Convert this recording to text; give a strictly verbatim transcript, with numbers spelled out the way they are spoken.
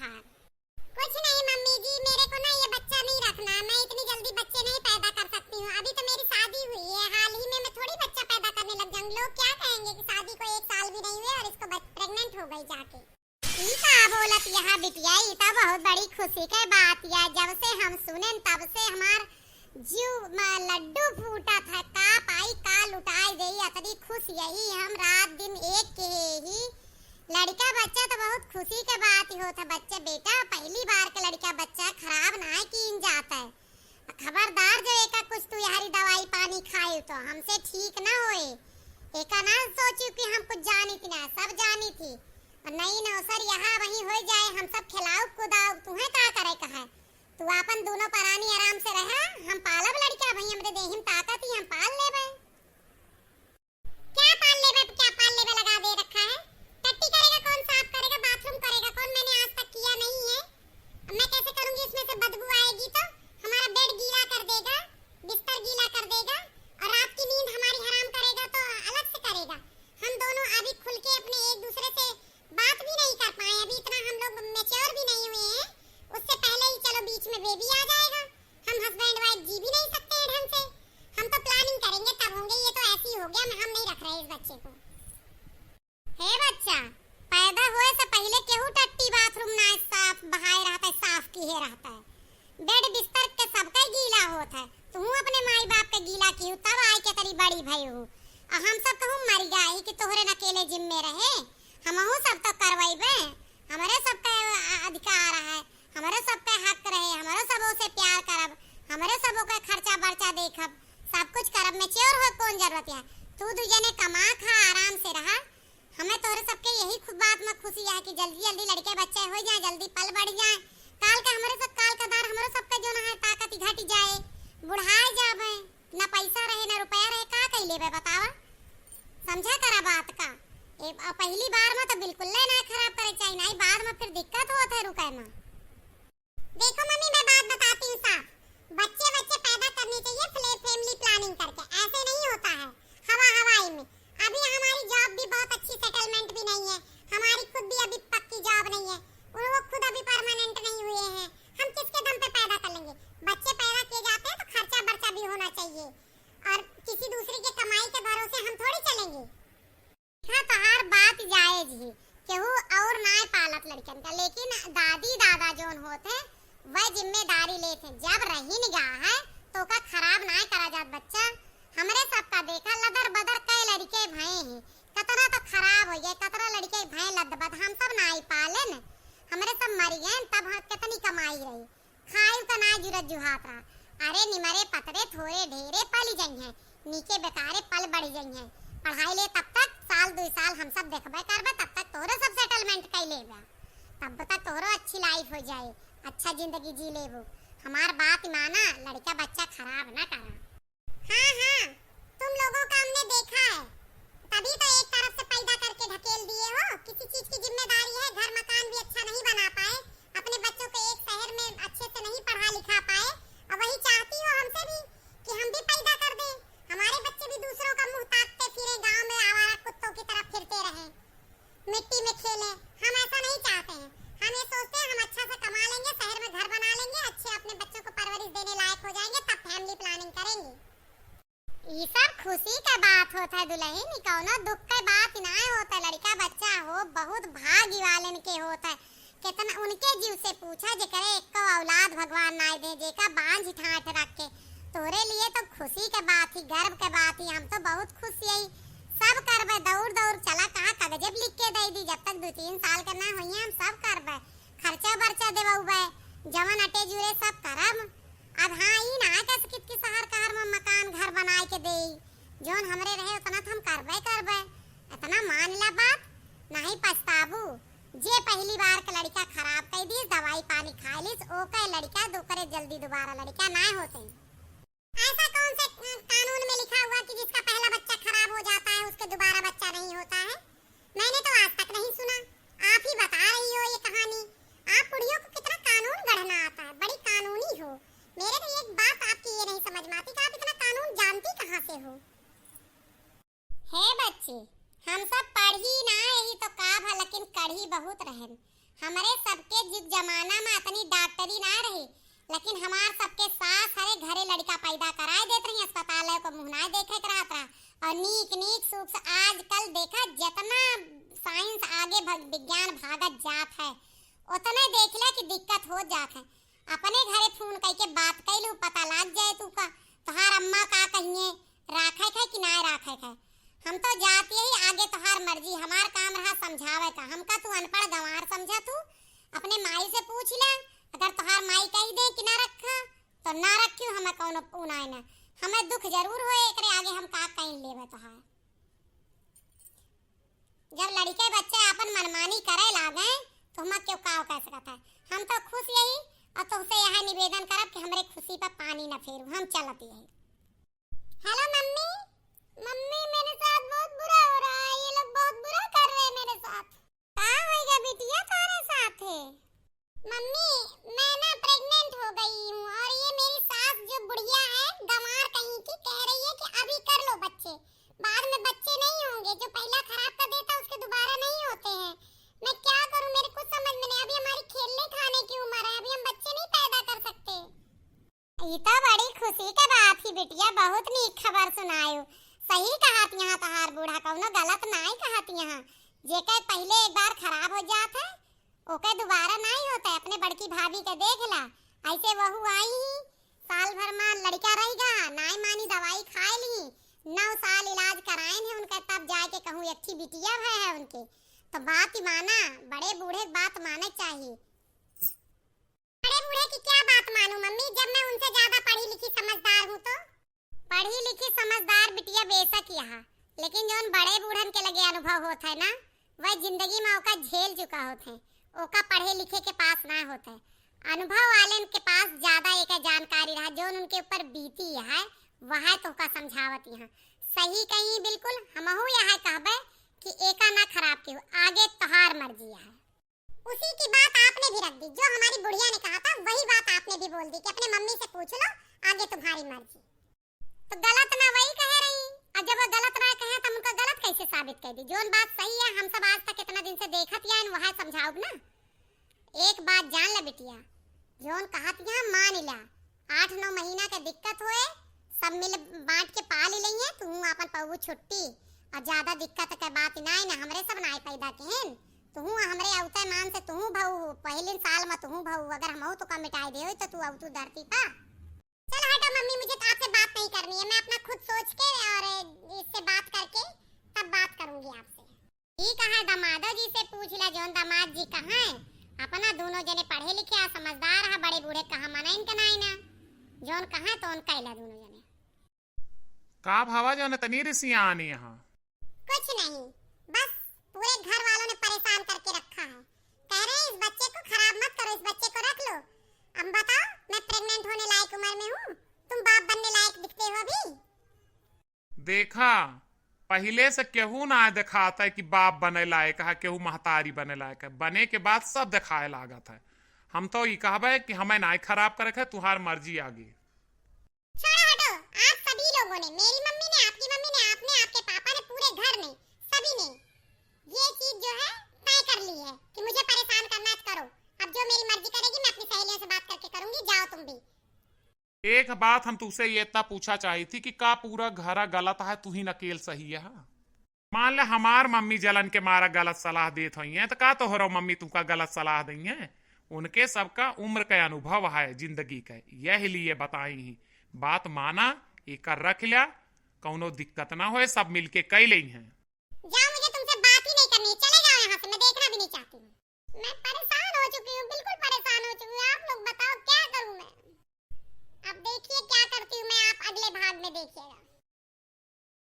कुछ नहीं मम्मी जी, मेरे को ना ये बच्चा नहीं रखना, मैं इतनी जल्दी बच्चे नहीं पैदा कर सकती हूँ। अभी तो मेरी शादी हुई है, हाल ही में मैं थोड़ी बच्चा पैदा करने लग जाऊंगी। लोग क्या कहेंगे कि शादी को एक साल भी नहीं हुए और इसको प्रेग्नेंट हो गई जाके। ई का बोलत यहाँ बिटिया, ई तो बहुत बड़ी खुशी के बात या। जब से हम सुने तब से हमार जीव में लड्डू फूटत है। का पाई का लुटाई देई, अतनी खुश यही हम रात दिन एक के ही। लड़का बच्चा तो बहुत खुशी के बात ही होत है बच्चे। बेटा, पहली बार के लड़का बच्चा खराब ना कीन जात है। खबरदार जो एका कुछ तू यहरी दवाई पानी खाए तो हमसे ठीक ना होए। एका ना सोचू कि हम कुछ जानी थी ना, सब जानी थी। और नई नौसर यहाँ वहीं हो जाए, हम सब खिलाऊ कुदाऊ, तुम्हें का करे कहे? तू आपन दोनों परानी आराम से रहा, हम पालब लड़का, वहीं हमरे देहिम ताकत ही, हम पाल लेबे। क्या पाल लेबे, क्या पाल लेबे लगा दे रखा है? टट्टी करेगा कौन, साफ करेगा, बाथरूम करेगा कौन? मैंने आज तक किया नहीं है। अब मैं कैसे करूंगी? इसमें से बदबू आएगी तो हमारा बेड गीला कर देगा, बिस्तर गीला कर देगा, और रात की नींद हमारी हराम करेगा तो अलग से करेगा। हम दोनों अभी खुल के अपने एक दूसरे से बात भी नहीं कर पाए, अभी इतना हम लोग मैच्योर भी नहीं हुए हैं। उससे पहले ही चलो बीच में बेबी आ जाएगा, हम हस्बैंड वाइफ जी भी नहीं सकते हैं ढंग से। हम तो प्लानिंग करेंगे तब होंगे, ये तो ऐसे ही हो गया, हम नहीं रख रहे इस बच्चे को। हे बच्चा, पैदा होए से पहिले केहू टट्टी बाथरूम ना साफ बहाए रहता है, साफ किहे रहता है। बेड बिस्तर के सबका गीला होत है, तू अपने माई बाप के गीला किहू तब आए के तरी बड़ी भई हूँ। आ हम सब कहूँ मर गया ही कि तोहरे न अकेले जिम्मे रहे, हमहू सब तो करवाइबे, हमरे सबका अ-, अधिकार है, हमरे सबका हक रहे, हमरे सबो से प्यार करब, हमरे सबो के खर्चा बर्चा देखब, सब कुछ करब। मैच्योर हो कौन जरूरत है? तू दू जने कमा खा आराम से रहा। हमें तोहरे सबके यही खूब बात में खुशी है कि जल्दी जल्दी लड़के बच्चे हो जाए, जल्दी पल बढ़ जाए। काल का हमरे सब, काल का दार हमरे सबके जो ना है ताकत घट जाए, बुढ़ाए जाबे, ना पैसा रहे ना रुपया रहे, का कई लेबे बतावा? समझा करा बात का। ए, अ, पहली बार में तो बिल्कुल ले ना खराब करे चाहिए, नहीं बाद में फिर दिक्कत होत है रुके में। देखो मम्मी, मैं बात बताती हूँ साफ, बच्चे बच्चे पैदा करने चाहिए फैमिली प्लानिंग करके, ऐसे नहीं होता है हवा हवाई में। अभी हमारी जॉब भी बहुत अच्छी, सेटलमेंट भी नहीं है, हमारी खुद भी अभी पक्की जॉब नहीं है, और वो खुद अभी परमानेंट नहीं हुए हैं। हम किसके दम पे पैदा कर लेंगे? बच्चे पैदा किए जाते हैं तो खर्चा बर्चा भी होना चाहिए, और किसी दूसरे के कमाई के भरोसे हम थोड़ी चलेंगे। हाँ, तोहार बात जायज ही, केहू और नाय पालत लड़कन का, लेकिन दादी दादा जोन होत है, वह जिम्मेदारी लेत हैं। जब रहिन गा है, तो का खराब नाय करा जात बच्चा। हमरे सबका देखा, लदर बदर कई लड़के भए हैं, कतना तो खराब हो गए, कतना लड़के भए लदबद, हम सब नाय पालेन, हमरे सब मर गए, तब हम कितनी कमाई रही। खाइल त ना जुरत जुहात रहा। अरे निमरे पतरे थोरे ढेरे पली जइहें, नीके बेकारे पल बढ़ जइहें। पढ़ाई ले तब तक साल दुई साल हम सब देखबे करबे, तब तक तोहरो सब सेटलमेंट कई लेबे, तब तक तोहरो अच्छी लाइफ हो जाए, अच्छा जिंदगी जी लेबू। हमार बात माना, लड़का बच्चा खराब ना करा। हाँ, हाँ, तुम लोगों का हमने देखा है, तभी तो एक तरफ से पैदा करके ढकेल दिए हो। किसी चीज की जिम्मेदारी है, घर मकान भी अच्छा नहीं बना पाए, अपने बच्चों को एक शहर में अच्छे से नहीं पढ़ा लिखा पाए, और वही चाहती हो हमसे भी कि हम भी पैदा कर दें, हमारे बच्चे भी दूसरों का मुंह ताकते फिरें गांव में आवारा कुत्तों की तरह फिरते रहें। मिट्टी में खेलें, हम ऐसा नहीं चाहते हैं। हम ये सोचते हैं हम अच्छा से कमा लेंगे, शहर में घर बना लेंगे, अच्छे अपने बच्चों को परवरिश देने लायक हो जाएंगे, तब फैमिली प्लानिंग करेंगे। ई सब खुशी के बात होत है दुल्हन, ई कौनो दुख के बात ना होत है। लड़का बच्चा हो बहुत भाग्य वालन के होत है। कितना उनके जीव से पूछा जेकरे एको औलाद भगवान ना दे, जेका बांझ ठाठ रखे। तोरे लिए तो खुशी के बात ही, गर्व के बात ही। हम तो बहुत खुश यही, सब करबे, दौड़ दौड़ चला, कहाँ कागजे लिख के दे दी, जब तक दो तीन साल के ना होइए हम सब करबे, खर्चा बर्चा देबे, जवन अटे जुरे सब करब। अब हाँ, ई ना कह सकित कि शहर कहर में मकान घर बनाए के देई, जौन हमरे रहे उतना तो हम करबे करबे। इतना मान ला बात, नहीं पछताबू। जे पहली बार के लड़का खराब कई दीस, दवाई पानी खा लीस, ओके लड़का दो करे जल्दी दोबारा लड़का ना होते। ऐसा कौन से, अ, कानून में लिखा हुआ कि जिसका पहला बच्चा खराब हो जाता है, उसके दोबारा बच्चा नहीं होता है? मैंने तो आज तक नहीं सुना, आप ही बता रही हो ये कहानी। आप बुढ़ियों को कितना कानून गढ़ना आता है, बड़ी कानूनी हो। मेरे तो एक बात आपकी ये नहीं समझ में आती कि आप इतना कानून जानती कहाँ से हो? हे बच्ची, हम सब पढ़ी ना यही तो का भा, लेकिन कढ़ी बहुत रहन। हमरे सबके जुग लेकिन हमार सबके सास हरे घरे लड़िका पैदा कराए देत रही, अस्पताल को मुँह नाय देखे के रहत रहा। और नीक नीक सुख से आजकल देखा, जितना science आगे भ-, विज्ञान भागत जात है, उतने देख ले कि दिक्कत हो जात है। अपने घरे फोन कइके बात कइलू, पता लाग जाए तू का, तोहार अम्मा का कहिए, राखे के है कि नाय राखे के है। हम तो जात यही, आगे तोहार मर्जी, हमार काम रहा समझावे का। हमका तू अनपढ़ गंवार समझा तू, अपने माई से पूछ ले। अगर तोहार माई कह दे कि ना रखा, तो ना रखियो, हमें कौनो ऊ नाय ना। हमें दुख जरूर होए, एकरे आगे हम का कहीं लेवे तोहार। जब लड़िके बच्चे आपन मनमानी करे लागे, तो हम क्यों का कह सकत है? हम तो खुश यही, और तुमसे यह निवेदन करब कि हमरे खुशी पर पानी न फेरू, हम चलत यही। हेलो मम्मी, मम्मी, मेरे साथ बहुत बुरा हो रहा है, ये लोग बहुत बुरा कर रहे हैं मेरे साथ। का होइगा बिटिया तोरे साथे? मम्मी, मैं ना pregnant हो गई हूँ और ये मेरी सास जो बुढ़िया है, गंवार कहीं की, कह रही है कि अभी कर लो बच्चे, बाद में बच्चे नहीं होंगे। जो पहला खराब कर देता उसके दोबारा नहीं होते हैं। मैं क्या करूँ, मेरे कुछ समझ में नहीं। अभी हमारी खेलने खाने की उम्र है, अभी हम बच्चे नहीं पैदा कर सकते। ई तो बड़ी खुशी के बात ही बिटिया, बहुत नीक खबर सुनायो। सही कहत यहाँ तोहार बूढ़ा, कौनो गलत नाई कहत यहाँ। जेकर पहले एक बार खराब हो जात है, ओके दोबारा नाई होता है। अपने बड़की भाभी के देख ला, ऐसे वहू आई ही, साल भर मा लड़िका रहिगा, नाई मानी दवाई खाए ली, नौ साल इलाज कराएन है उनका, तब जाके कहूँ एक ठे बिटिया भय है उनके। तो बात ही माना, बड़े बूढ़े के बात माने चाहिए। बड़े बूढ़े की क्या बात मानूं मम्मी, जब मैं उनसे ज्यादा पढ़ी लिखी समझदार हूँ तो? पढ़ी लिखी समझदार बिटिया बेशक यहाँ, लेकिन जौन बड़े बूढ़न के लगे अनुभव होत है ना, वह जिंदगी में ओका झेल चुका होत है, ओका पढ़े लिखे के पास ना होत है। अनुभव वालन के पास ज्यादा एक जानकारी रहा, जौन उनके ऊपर बीती है, वह तोहका समझावत यहाँ। सही कही बिल्कुल, हमहू यह कहबे कि एका ना खराब केहू, आगे तोहार मर्जी है। उसी की बात आपने भी रख दी, जो हमारी बुढ़िया ने कहा था वही बात आपने भी बोल दी कि अपने मम्मी से पूछ लो, आगे तुम्हारी मर्जी। तो गलत ना वही कहे रही, और जब वो गलत ना कहे तो हम उनका गलत कैसे साबित कर दी? जौन बात सही है, हम सब आज तक इतना दिन से देखत ही आइन, वह समझाउब ना। एक बात जान ले बिटिया, जौन कहत यहाँ मान ला, आठ नौ महीना के दिक्कत होए, सब मिल बांट के पाल लेइहे, तू आपन पऊ छुट्टी, और ज्यादा दिक्कत के बात नाई ना, हमरे सब नाई पैदा केहेन, तू हमरे अवते मान से तू भऊ, पहले साल में तू भऊ, अगर हमहू तो का मिटाई दे होई तो तू अवतू धरती पा। चलो हटो मम्मी, मुझे तो आपसे बात नहीं करनी है, मैं अपना खुद सोच के और इससे बात करके तब बात करूंगी आपसे। ठीक है, दमादो जी से पूछ ला, जौन दमाद जी कहाँ है? अपना दोनों जने पढ़े लिखे आ समझदार है, बड़े बूढ़े कहाँ मना इनका नाई ना, जौन कहाँ तो उनका इला दोनों जने। का भावा जौन तनी रिसिया आनी यहाँ? कुछ नहीं, बस पूरे घर वालों ने परेशान करके रखा है, कह रहे हैं इस बच्चे को खराब मत करो, इस बच्चे को रख लो। अब बताओ, मैं pregnant होने लायक उम्र में हूँ, तुम बाप बनने लायक दिखते हो अभी? देखा, पहिले से केहू ना देखात है कि बाप बने लायक है, केहू महतारी बने लायक है। बने के बाद सब देखाए लागत है। हम तो ई कहबे कि हमें नाई खराब करे के है, तुहार मर्जी आगे। छोड़ो हटो, आप सभी लोगों ने, मेरी मम्मी ने, आपकी मम्मी ने, आपने, आपके पापा ने, पूरे घर में सभी ने ये चीज जो है तय कर ली है कि मुझे परेशान करना मत करो। अब जो मेरी मर्जी करेगी मैं अपनी सहेलियों से बात करके करूंगी, जाओ तुम भी। एक बात हम तुसे ये इतना पूछा चाही थी कि का पूरा घरा गलत है, तू ही अकेल सही है? मान ले हमार मम्मी जलन के मारा गलत सलाह देत होइहैं, तो का तोहरो मम्मी तुमका गलत सलाह देइहैं? उनके सबका उम्र के अनुभव है जिंदगी के, यही लिए बताई ही। बात माना, एकर रख ल्या, कौनो दिक्कत ना होए, सब मिलके कई लेइहैं। जाओ, मुझे तुमसे बात ही नहीं करनी है, चले जाओ यहाँ से, मैं देखना भी नहीं चाहती हूँ। मैं परेशान हो चुकी हूँ, बिल्कुल परेशान।